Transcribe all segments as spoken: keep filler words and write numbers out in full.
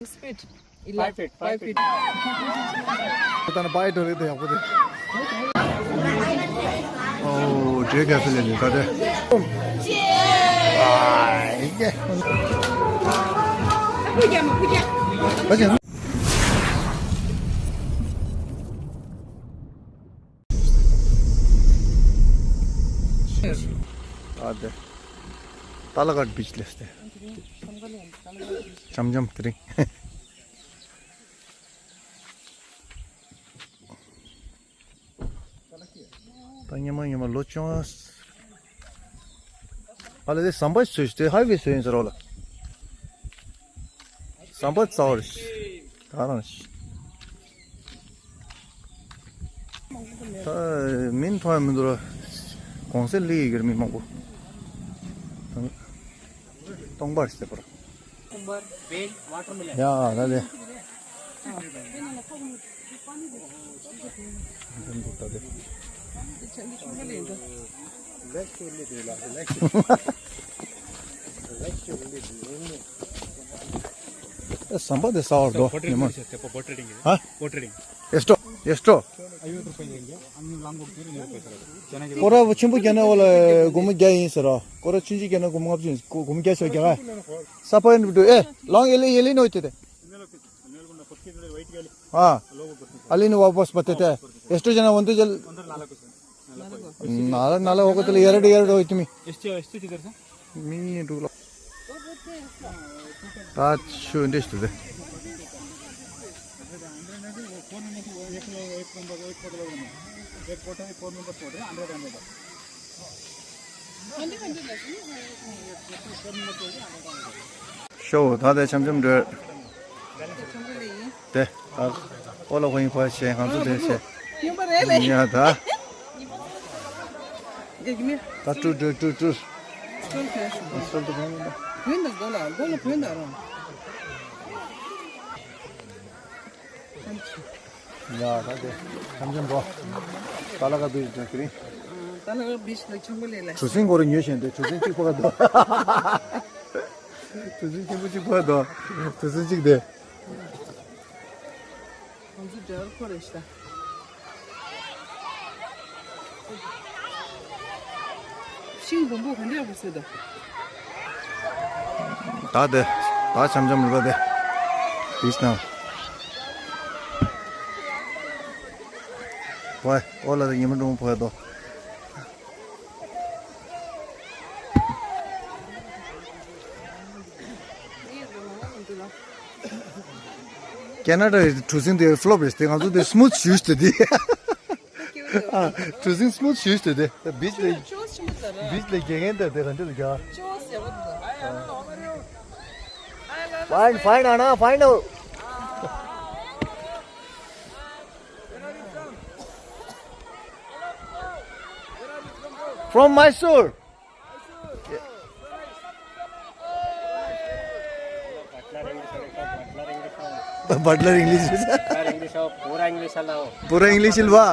Six feet. Five feet, five feet. ད་ནི་པའི་འགྲོ་རེད་དེ་ཡག་པོ་དེ། ཨོ་ཌེ་ཀ་ཕེ་ལེ་ནི་ད་དེ། ཨ་ཡེ། ཨ་ཅེ། ཨ་དེ། ཏཱ་ལ་གྷཊ་བིཆ་ལེ་སྟེ། འཆམ་འཆམ་དེ་རིང་། ད་ཉི་མ་ཉི་མ་ལོ་ཆུང་། ཨ་ལེ་དེ་ཟམ་པ་བཟོས་ཏེ་ཧའི་ཝེ་བཟོས་ཡིན་ཟེར་རོ་ལ། ཟམ་པ་རྩ་བ་རེད། ད་རང་ཤི། ད་མིན་མཐོང་ཡ་མི་འདུག་ར། གོང་གསལ་ལི་ཡི་གེར་མི་མང་པོ། སྟོང་པར་ཟེར་པར། སྟོང་པར། བེལ། ཝ་ཊར་མེ་ལོན། ཡ་ད་དེ། འདི་འདུག་ད་དེ། ཟམ་པ་དེ་ཟ་བར་འགྲོ་ཉི་མ། ཧ། ཨེ་སྟོ། ཨེ་སྟོ། སྐོར་ར་ཆེན་པོ་རྒྱག་ན་འོ་ལ་སྒོར་མོ་བརྒྱ་ཡིན་ཟེར་རོ། སྐོར་ར་ཆུང་ཆུང་རྒྱག་ན་སྒོར་མོ་ལྔ་བཅུ་ཡིན། སྒོར་མོ་བརྒྱ་ཞོག་རྒྱག་ཨ། ས་ཕ་ཡིན་འགྲོ་ཨེ། ལོང་ཨེ་ལི་ཨེ་ལི་ནོ་ཏེ་ཏེ། ཨ། ཨ་ལི་ནི་ཝ་པོ་སི་པ་ཏེ་ཏེ། ཨེ་སྟོ་རྒྱག་ན་འོ་འདུག་རྒྱག་ནཱ་ལ་ནཱ་ལ་འོ་གོ་དེ་ལ་ཡར་རེ་ཡར་རེ་འོ་ཡིན་མི། མི་འདུག་ལ། ད་ཆུ་འདྲེ་ཞིག་དེ། ཤོ་ད་ལྟ་འཆམ་འཆམ་འགྲོ། དེ། ཨོ་ལ་ཧོ་ཡིན་ཕ་ཆེ་ང་ཚོ་དེ་ཆེ། ཡིན་པ་རེད་རེད། ཡ་ད། ད་ཀྲུ་ཀྲུ་ཀྲུ་ཀྲུ། ཡ་ད་དེ་འཆམ་འཆམ་འགྲོ། ཏཱ་ལ་གྷཊ་བིཆ་འགྲོ་གི་རེད། ཏཱ་ལ་གྷཊ་བིཆ་ལ་ཆུང་པོ་ལས་ལ། གྲུ་གཟིངས་སྐོར་ཉོས་བཞིན་དེ་གྲུ་གཟིངས་གཅིག་པོ་ག་འདུག་གྲུ་གཟིངས་ཆེན་པོ་གཅིག་པོ་ག་འདུག་གྲུ་གཟིངས་གཅིག་དེ། ང་ཚོ་ཌ་རའི་བར་ཁོ་རེ་ཤི་ད། ཤིང་སྦོམ་པོ་ག་འདྲ་ཡག་པོ་བཟོས་ད། ད་དེ། ད་འཆམ་འཆམ་རེད་པ་དེ། བིས་ན། ཝའི་ཨོ་ལ་དེ་ཉི་མ་འགྲོ་མ་ཕོད་དོ། ཁེ་ན་ཌ་ཡི་གྲུ་གཟིངས་དེ་ཕ་ལོབ་རེད་དེ། ང་ཚོ་དེ་སི་མུ་ཐི་ཞུས་ཏེ་དེ། ཨ། གྲུ་གཟིངས་སི་མུ་ཐི་ཞུས་ཏེ་དེ། བིཆ་ལ། བིཆ་ལ་རྒྱག་མཁན་དེ་དེ་ག་འདྲ་རྒྱག Fine, fine, Anna, fine. From Mysore. Butler English. Butler English. ಪೂರಾ ಇಂಗ್ಲಿಷ್ ಅಲ್ಲ ಅವು. ಪೂರಾ ಇಂಗ್ಲಿಷ್ ಇಲ್ವಾ?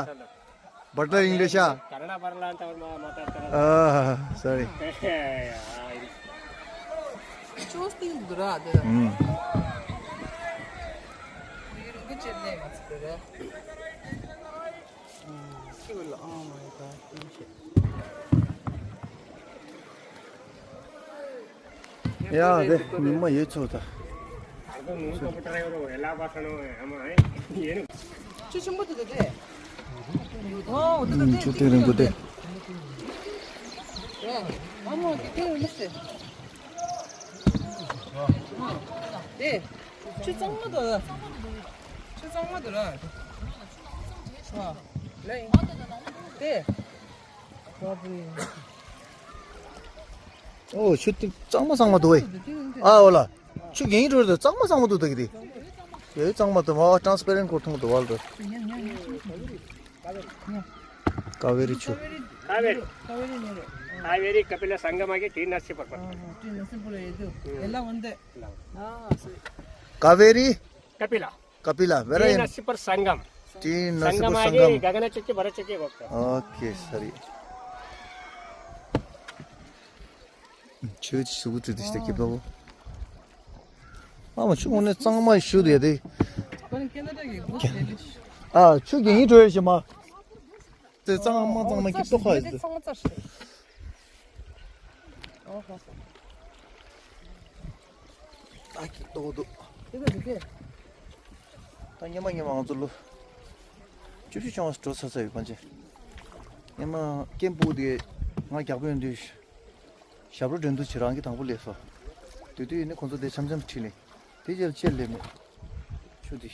ಬಟ್ಲರ್ ಇಂಗ್ಲಿಷಾ? ಕನ್ನಡ ಬರಲ್ಲ ಅಂತ ಅವ್ರು ಮಾ- ಮಾತಾಡ್ತಾರೆ. ಆ, ಸರಿ. ಆ, ಇದು. ಚೂಸ್ ತಿಂದ್ರಾ ಅದು? ಹ್ಮ್. ಇವ್ರಿಗೆ ಚೆಲ್ಲೆ ಮಸ್ತ್. Oh my God. ཡ་དེ་ཉི་མ་ཡོད་ཚོད་ད། ཆུ་ཆེན་པོ་དེ་དེ་དེ། ཨོ་དེ་དེ་དེ། ཆུ་དེ་རིང་པོ་དེ། ཨ་མ་དེ་དེ་མི་སྲིད། དེ། ཆུ་གཙང་མ་དེ། ཆུ་གཙང་མ་དེ་ར། ཨ། ལེ། དེ། ཨོ་ཆུ་དེ་གཙང་མ་གཙང་མ་འདུག་ཨེ། ཨ་འོ་ལ། ཆུ་གིན་འགྲོ་དེ་གཙང་མ་གཙང་མ་འདུག་ད་གི་དེ། ཡེ་གཙང་མ་དེ་མ་ཊ་རན་སི་པེ་རེན་ཊི་ཁོ་མཐོང་འདུག་བ་ལ། ཀ་ཝེ་རི་ཆུ། ཀ་ཝེ་རི། ཀ་ཝེ་རི་ཀ་པི་ལ་སང་ག་མ་གི་ཊི་ན་སི་པར་པར། ཀ་ཝེ་རི། ཀ་པི་ལ། ཝེར་ཨར་ཡུ། སངྒམ་ཨ་གི་ག་ག་ན་ཅིག་གི་བར་ཅིག་གི་གོ་ཀ་ཨོ་ཁེ་སོ་རི། ཆོས་ཀྱི་ཞུ་བུ་ཏུ་ཏི་ཤི་ཏ་ཀི་པ་བོ། ཨ་མ་ཆུ་ངོ་ནས་གཙང་མ་ཞུ་དེ་དེ། ཨ་ཆུ་རྒྱན་ཡིན་འགྲོ་ཡ་ཞིག་མ། དེ་གཙང་མ་གཙང་མ་སྐྱིད་ཏོག་ཁ་ཡིན། ཨ་སྐྱིད་ཏོག་འདུག་ད་ཉི་མ་ཉི་མ་ང་ཚོ་ལོ་བཅུ་བཞི་བཅོ་ལྔ་འགྲོ་ཚར་ཚར་ཡོད་པ་ཅེ། ཉི་མ་སྐད་སྤུག་དེ་ང་རྒྱག་པ་ཡོང་དུས། ཞབས་བྲོ་འགྲན་བསྡུར་བྱེད་རང་གི་དང་པོ་སླེབས་སོ། དེ་དུས་ནི་ཁོང་ཚོ་དེ་འཆམ་འཆམ་ཁྲིད་ནས། དེ་རྗེས་ལ་ཅེར་སླེབས་ནས། ཆུ་དེ།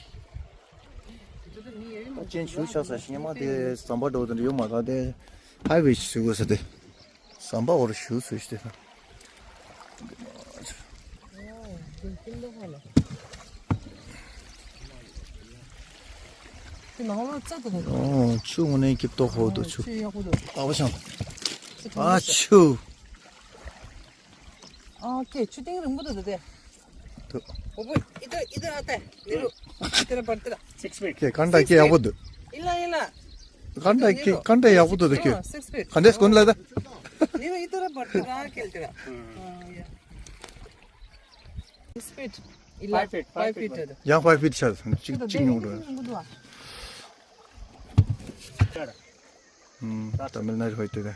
ད་ཅན་ཆུ་ཆགས་ས་ཞིག་ཉི་མ་དེ་ཟམ་པ་འགྲོ་དུས་ཡོད་མ་ག་དེ། ཧའི་ཝེ་ཞིག་བཟོས་དགོས་ས་དེ། ཟམ་པ་འོར་ཞུ་བཟོས་ཤི་དེ་ད། དེ་ནང་ལོགས་རྩ་དེ་ལ། ཨོ་ཆུ་དངོས་གནས་སྐྱིད་ཏོག་ཧོ་དོ་ཆུ། ཆུ་ཡག་པོ་འདུག་ཨ་བ་ཤང་། ཨ་ཆུ། ཨ་ཀེ་ཆུ་སྟེང་རིང་པོ་འདུག་དེ། འདུག་ཨོ་བོ་ཨི་ཏ་ཨི་ཏ་ཨ་ཏ་ནི་རུ། ཨི་ཏ་ར་བར་ཏ་ར། Six feet. ཀེ་ཀན་ཏ་ཀེ་ཡག་པོ་འདུག་ཨི་ལ་ཨི་ལ། ཀན་ཏ་ཀེ་ཀན་ཏ་ཡག་པོ་འདུག་དེ་ཀེ། Six feet. ཀན་ཏ་སྐོན་ལ་ད། ནི་རུ་ཨི་ཏ་ར་བར་ཏ་ར་ཀེལ་ཏ་ར། Six feet. Five feet, five feet. ཡང་ཕའི་ཕིཊ་ཆགས་སོང་། གཅིག་གཅིག་ཉུང་འགྲོ། ཨུམ། ཏ་མིལ་ནཱ་ཌུ་ཧོ་ཏེ་རེ།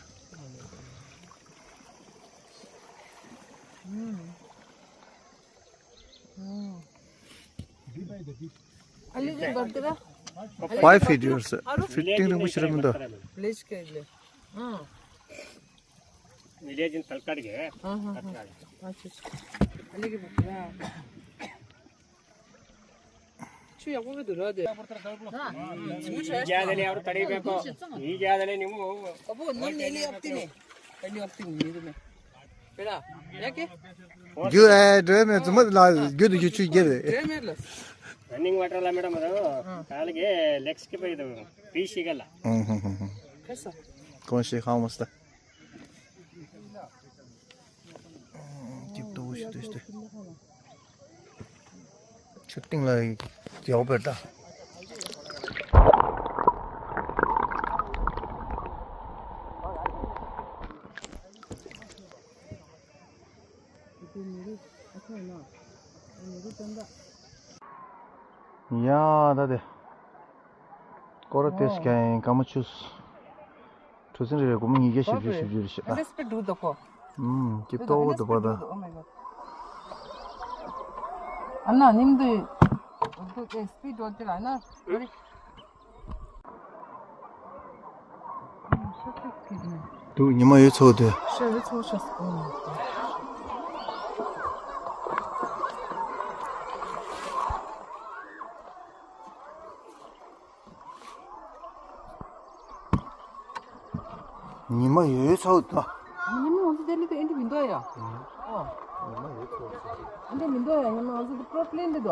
ཕའིབ་ཕིཊ་ཡོད་ས། ཕིཊ་སྟེང་རིང་པོ་ཞིག་རེད་མི་འདུག village in तलकट के। हाँ, हाँ, हाँ। अच्छा, अच्छा। अलग ही बकरा। ཆུ་ཡག་པོ་མི་འདུག་ར་དེ། ཡིན་ཡ་དེ་ལས་ཨ་རུ་ཏ་རི་བེ་པོ། ཡིན་ཡ་དེ་ལས་ནི་མོ། ཨ་བོ་ནི་ནི་ལི་ཨབ་ཏི་ནི། ཨ་ནི་ཨབ་ཏི་ནི་ནི་རུ་མེ། པེ་ར། ཡ་ཀེ། རྒྱུ་ཨེ་འགྲོ་མེད་རྫུན་མ་ལ་རྒྱུ་དུ་རྒྱུ་ཆུ་རྒྱུ་རེད། འགྲོ་མེད་ལ། रनिंग वाटर ला मैडम, काल के लेग्स के पे तो पीसी गला। हम्म, हम्म, हम्म, हम्म। कैसा? कौन सी खाओ मस्त? ཅིག་ཏུ་ཤི་ཏུ་ཤི་ཏུ། ཆུ་སྟེང་ལ་ཡོག་པེ་ད། ཡ་ད་དེ། སྐོར་ར་ཏེས་ཀྱང་ཀ་མ་ཆུས། གྲུ་གཟིངས་རེ་རེ་སྒོར་མོ་ཉིས་བརྒྱ་བཞི་བཅུ་བཞི་བཅུ་རེ་ཞིག་ཨ། སྤིཌ་འགྲོ་འདུག་གོ། ཨུམ། སྐྱིད་ཏོག་འདུག་པ་ད། ཨ་ན་ཉིམ་དུ། འདུག་སེ་སྤིཌ་འགྲོ་དེ་ལ་ན། འདུག་ཉི་མ་ཡོད་ཚོད་དེ། ཤ་ཡོད་ཚོད་ཤ་སྐོང་། ཉི་མ་ཡོད་ཚོད་དོ། ཉི་མ་ང་ཚོ་ལྡི་ལི་དུ་ཨེ་འདྲ་མི་འདུག་ཡ། ཨོ། ཉི་མ་ཡོད་ཚོད་ཅིག་ཨེ་འདྲ་མི་འདུག་ཡ། ཉི་མ་ང་ཚོ་དུ་པྲོ་པི་ལེན་དུ་འདུག་ད་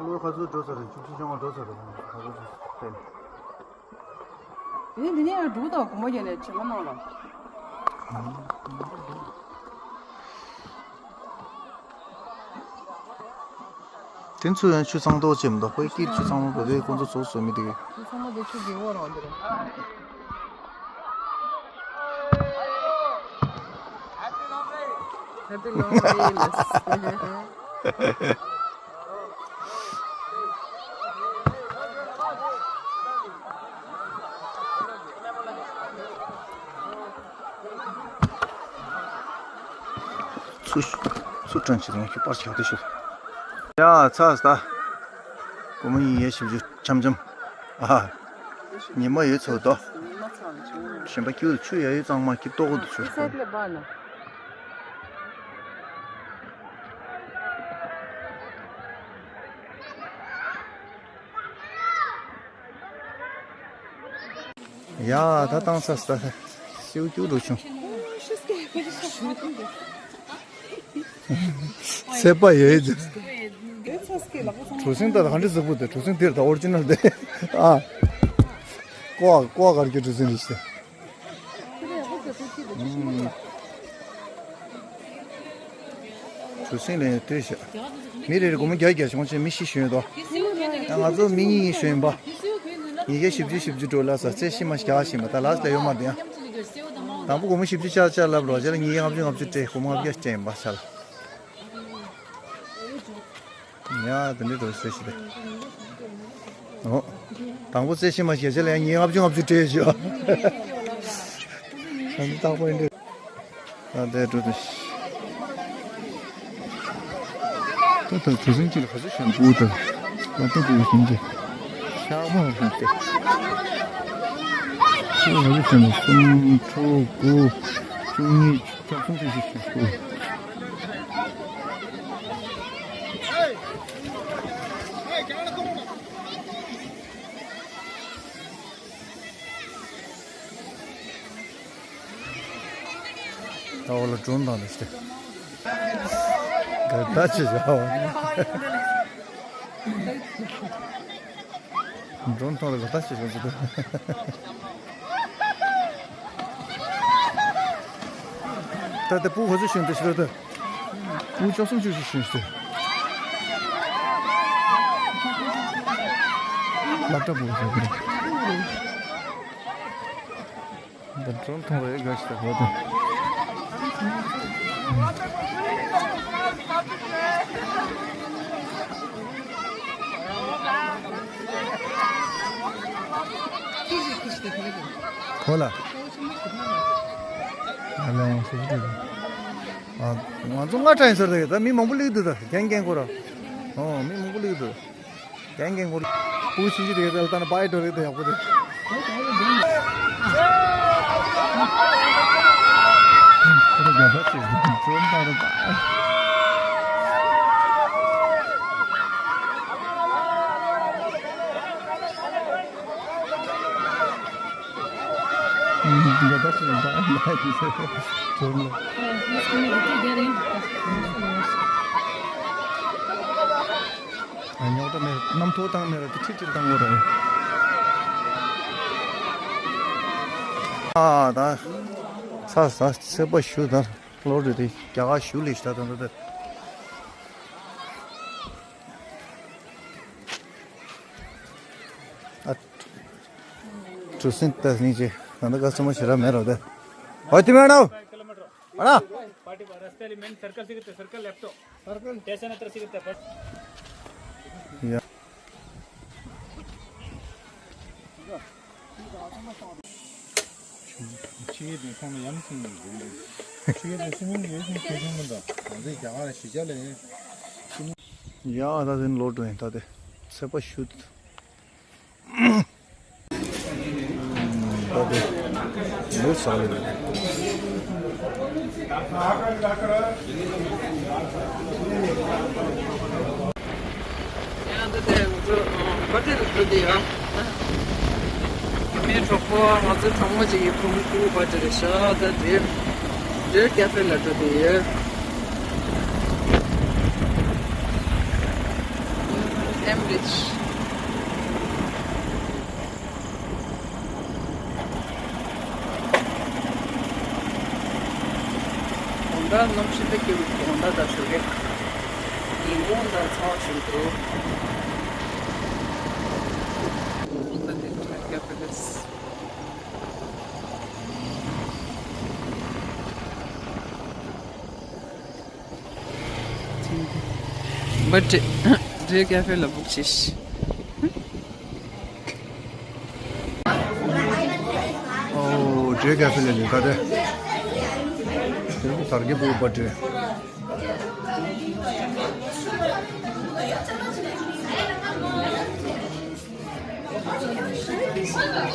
ལོ་ཁ་ཚོད་འགྲོ་ཚར་རེད། བཅུ་གཅིག་བཅོ་ལྔ་འགྲོ་ཚར་རེད། ཁ་ཚོད་ཚོད་ཕན། ཡིན་འདི་ནས་འགྲོ་དང་གོང་མ་རྒྱལ་ལས་བྱེད་མ་གནང་ལ། དེ་ཚོ་ཡང་ཆུ་གཙང་ཏོག་ཅེས་མི་འདུག་ཁོའི་དཀྱིལ་ཆུ་གཙང་མ་བོད་པའི་ཁོང་ཚོ་ཚོགས་སུ་མི་འདུག་ཆུ་གཙང་མ་དེ་ཆུ་རྒྱལ་བོ་རང་དེ་རེད། Happy long lives. ཚུ་ཚུ་ཀྲང་ཆི་རང་ཤི་པར་ཆག་ཏུ་ཤི། ཡ་ཚ་ས་ད། སྒོར་མོ་ཡིན་ཡ་ཞིབ་ཞིབ་འཆམ་འཆམ། ཨ། ཉི་མ་ཡོད་ཚོད་དོ། ཞིམ་པ་ཁྱེའུ་ཆུ་ཡ་ཡོད་གཙང་མ་སྐྱིད་ཏོག་ཏུ་ཆུ། ཡ་ད་བཏང་ས་ས་ད་སེའུ་སྐྱུར་རུ་བྱུང་། སེ་པ་ཡོད། གྲུ་གཟིངས་ད་ག་འདྲ་གཟིགས་པོ་དེ་གྲུ་གཟིངས་དེར་ད་ཨོ་རི་ཇི་ནལ་དེ། ཨ། ཀོ་ཀོ་གར་གྱི་གྲུ་གཟིངས་རེད་ཤི། གྲུ་གཟིངས་ལས་ལྟོས་ཤག་མི་རེ་རེ་སྒོར་མོ་བརྒྱ་བརྒྱ་བྱུང་ཆེ་མི་བཞི་ཞོན་དོ། ད་ང་ཚོ་མི་གཉིས་གཉིས་ཞོན་པ། ཉིས་བརྒྱ་བཞི་བཅུ་བཞི་བཅུ་འགྲོ་ལ་ས་ཚེ་ཤི་མ་བརྒྱ་ཞིག་མ་ད་ལ་ས་ལ་ཡོད་མ་དེ་ཡང་། དང་པོ་སྒོར་མོ་བཞི་བཅུ་ཆ་ཆ་ལབ་རོགས་ཆ་ལ་ཉིས་བརྒྱ་ལྔ་བཅུ་ལྔ་བཅུ་སྤྲད་སྒོར་མོ་ལྔ་བརྒྱ་སྤྲད་ཡིན་པ་ཆ་ལ། ཡ་དེ་འདྲའི་འགྲོ་ཟེར་ཞིག་རེད། ཨོ། དང་པོ་རྩེ་ཤེས་མ་ཤེས་ཅེས་ལ་ཡང་ཉིན་ལྔ་བཅུ་ལྔ་བཅུ་སྤྲད་ཞུ། ཨ་ནི་རྟག་པར་འདྲི། ཨ་དེ་འགྲོ་དེ། ད་ད་གྲུ་གཟིངས་གཅིག་ལ་ག་ཚོད་བཞག་འདུག་ད། ད་ལྟ་འདུག་ཟིན་གྱི། ཤག་མ་ཧུམ་སྟེ། ཁོ་ག་ཚོད་བཞག་འདུག་གསུམ་དྲུག་དགུ་བཅུ་གཉིས་བཅུ་གསུམ་བཅུ་བཞི་བཅུ་དགུ། ད་འོ་ལ་སྒྲུང་དང་ལས་ཏེ། དགའ་ད་ཆེ་བཞག་འོ། སྒྲུང་དང་ལ་དགའ་ད་ཆེ་བཞག་ཟེར་ཏེ། ད་ལྟ་སྤུ་ག་ཚོད་ཤོང་དེ་ཤི་རོ་ད། སྤུ་བཅུ་གསུམ་བཅུ་བཞི་ཤོང་སྟེ། སློབ་གྲྭ་སྤུ་ག་ཚོད་རེད། ད་སྒྲུང་མཐོང་བའི་དགའ་ཞིག་ད་གོ་དང་། ཁོ་ལ། ཨ་ལོ་སུ་ཞིག་ཨ། ང་ཚོ་ལྔ་གྲངས་ཡིན་ཟེར་ད། ད་མི་མང་པོ་སླེབས་འདུག་ད་རྒན་རྒན་ཁོ་ར། ཨོ་མི་མང་པོ་སླེབས་འདུག་རྒན་རྒན་ཁོ་ར། སྤུ་གུ་ཤི་ཤི་དེ་ག་ད་ལྟ་ན་པའི་འགྲོ་རེད་ད་ཡག་པོ་རེད། ཁོ་ར་རྒྱ་ད་ཆེ་ཙོན་ད་ར་པ། འདི་འདྲ་ཞིག་ཡིན་པ་ལ་ཡིན་ཟེར་དྲན་ལ། ཨ་རྙོག་དྲ་མེད། རྣམ་རྟོག་བཏང་མེད་ར་དེ་ཁྲིད་ཁྲིད་བཏང་དགོས་ར། ཨ་ད་ཚ་ས་ཚེ་པ་ཞུ་ད་ལོ་རེ་དེ་རྒྱ་གར་ཞུ་ལས་ཤ་ད་ད་ད། ཨ། ཁྲུ་སིན་ཏ་སྙིང་རྗེ། ད་ནི་ག་ཚོད་མ་ཞེ་དྲག་མེད་རོགས་དེ། ཨོ་དེ་མེད་ནོ། ཨ་ན། पार्टी पर रास्ते में सर्कल से कितने सर्कल लेफ्ट। सर्कल स्टेशन है तरफ से कितने पर। ཡ། ཆེ་དེ་ཁོང་ལ་ཡམ་སིང་། ཆེ་དེ་སི་མིང་ཡོད་སིང་ཆེ་ཆུང་མི་འདྲ། ང་ཚོའི་རྒྱ་གར་ཞི་བྱ་ལས། ཡ་ད་དེ་ལོ་འགྲོ་ཡིན་ད་དེ་ཚེ་པ་ཤུད། ད་དེ་ལོ་ས་ལེ། ཡང་ད་དེ་ང་ཚོ་པར་ཊི་ལ་འགྲོ་གི་ཡོད། མི་གྲོགས་པོ་ང་ཚོ་གྲོགས་མོ་གཅིག་གི་ཕྲུ་གུ་པར་ཊི་རེད་ཤག་ད་དེ་འབྲེལ་ཀེ་ཧྥེ་ལ་འགྲོ་གི་ཡོད། ཨེམ་རིཆ། དགོང་དག་གནམ་གཤིས་ད་སྐྱིད་པོ། དགོང་དག་ད་ཞོགས་ཀས་ཉིན་གུང་ད་ཚ་བ་ཞིག་འདུག་ད་དེ་ཁ་ཁ་ཕེ་ལེས། འབྲེལ་ཀེ་ཧྥེ་ལ་སྦུག་བྱས། ཨོ་འབྲེལ་ཀེ་ཧྥེ་ལ་ལས་ཀ་དེ། དེ་ཚོ་དར་གྱི་སྦུག་པར་ཊི།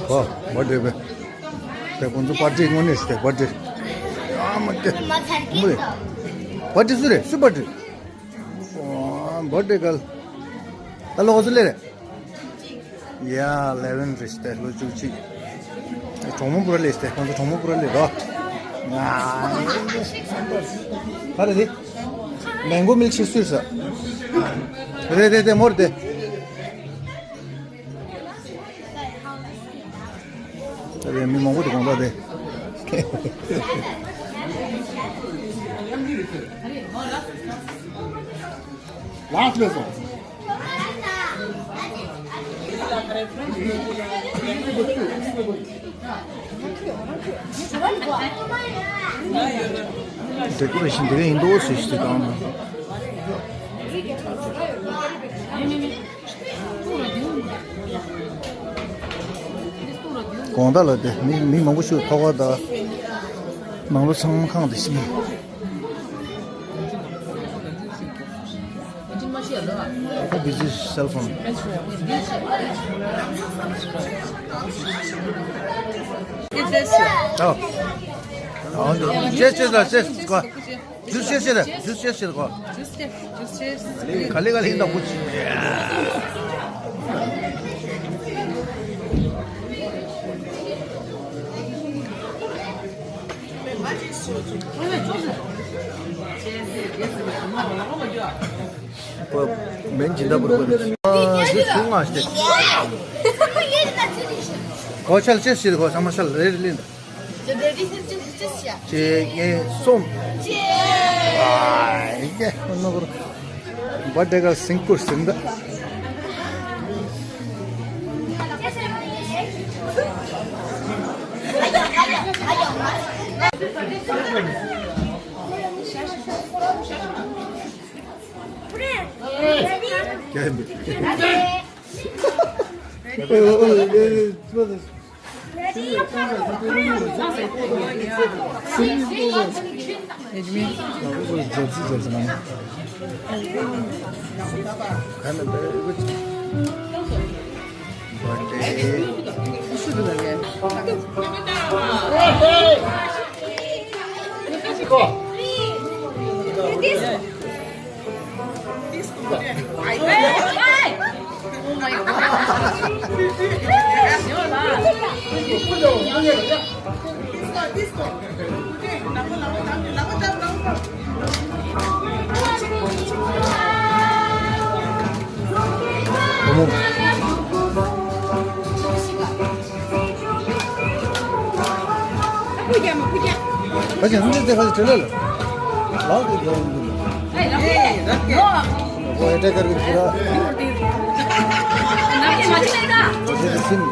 ཨོ་པར་ཊི་པེ། དེ་ཁོང་ཚོ་པར་ཊི་དངོས་གནས་སུ་དེ་པར་ཊི། ཨ་མ་དེ། མ་ཚར་གི། མ་རེད། པར་ཊི་སུ་རེད། སུ་པར་ཊི། ཨོ་པར་ཊི་གལ། ད་ལོག་སུ་ལེ་རེད། ཡ་ལེ་ཝེན་རེད་དེ་ལོ་བཅུ་གཅིག་གྲོགས་མོ་པུ་ར་ལེ་དེ་ཁོང་ཚོ་གྲོགས་མོ་པུ་ར་ལེ་རོ། ང་། ག་རེ་རེད། མེང་གོ་མིལ་ཤེག་སུས་ཟ། རེད་རེད་རེད་མོ་རེད་དེ། ད་རེད་མི་མང་པོ་དེ་གོང་ད་དེ། ལཱསི་ལ་སོང་། ཌེ་ཀོ་རེ་ཤན་དེ་ག་ཡིན་འདུག་ཟེར་ཞིག་དེ་གང་ན། དགོང་དག་ལ་དེ་མི་མི་མང་པོ་ཞིག་ཐོག་ཁ་དང་། ནང་ལོ་ཚང་མ་ཁང་དེ་ཤིང་། This is cell phone. ཨོ། ཨོ། ཅེས་ཅེས་ལ་ཅེས་ཀ་ཇུས་ཤེས་ཤེས་རེད། ཇུས་ཤེས་ཤེས་གོ། ཇུས་ཤེས། ཇུས་ཤེས། ག་ལེ་ག་ལེ་ཡིན་ད་ཀུ་ཅི། མེན་ཇི་འདྲ་པོ་རེད། ཨ་ཇུས་ཤུ་ང་ཤེས། གོ་ཆལ་ཅེས་ཤེས་གོ་ཚང་མ་ཤལ་རེད་ལིན། གཅིག་གཉིས་གསུམ། ཨ་ཡེ་ནོ་གོར། བ་དེ་ག་སིང་ཀུར་སིང་ད། ཁ་ཅིག་ཧུན་ཏེ་ཁ་ཅིག་བྲེལ་ལ། ལག་ཏུ་འགྲོ་ཡིན་འདུག་ཨོ་ཨེ་ཏྲེ་ཀར་གི་ཕུ་ར། ཨོ་ཟེར་གི་སིན།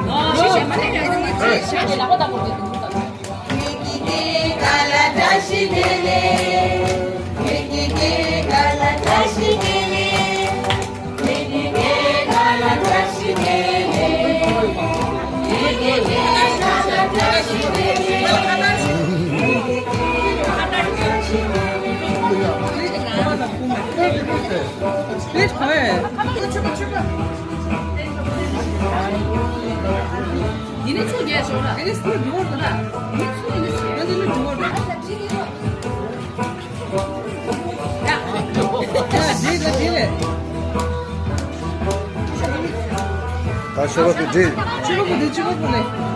ད་ཤོ་ལོ་ཀི་འདི། ཆུ་བ་པོ་འདི་ཆུ་བ་པོ་ནས།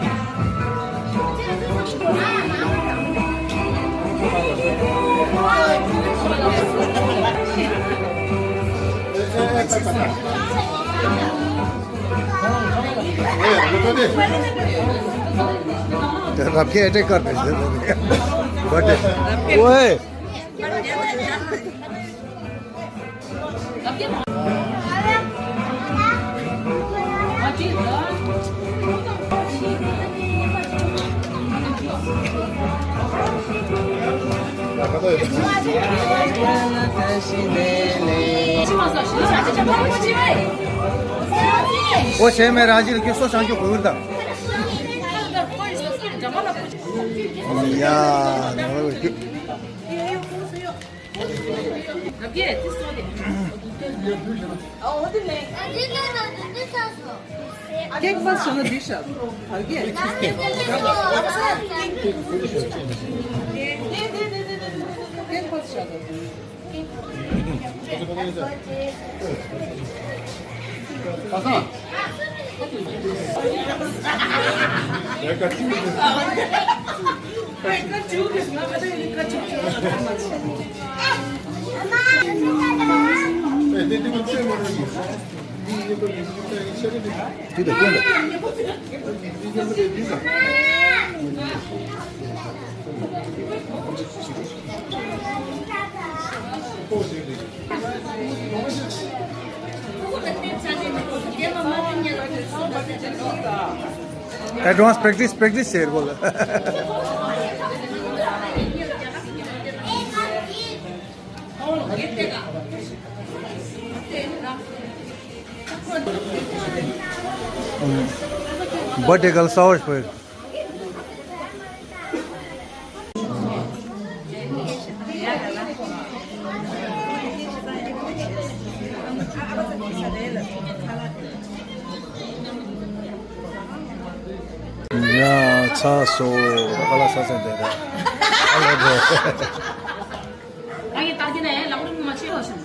རབ་རྒྱས་ཨེ་ཏྲེ་ཀར་དེ་ཟེར་བ་རེད། ཝེ། ཨོ་ཆེ་མེ་རང་བཞིན་གྱི་སོ་སང་རྒྱུ་གོ་བུར་དང་། ཡ། ཀེག་པ་སོང་ན་འདི་ཤ། ཨ་རྒྱས། ཀེག་པ་སོང་ན། Advance practice, practice བྱེད་དགོས་ལ། བར་ཏི་ཀལ་སའོ་ཤ་པོ། ཚ་སོ་ར་ཀ་ལ་ས་སེ་འདེ་ར། ཨ་ལེ་འདེ། ཨ་ཡེ་ཏར་གི་ནས་ལག་རིང་མ་ཆེ་བ་ཞིག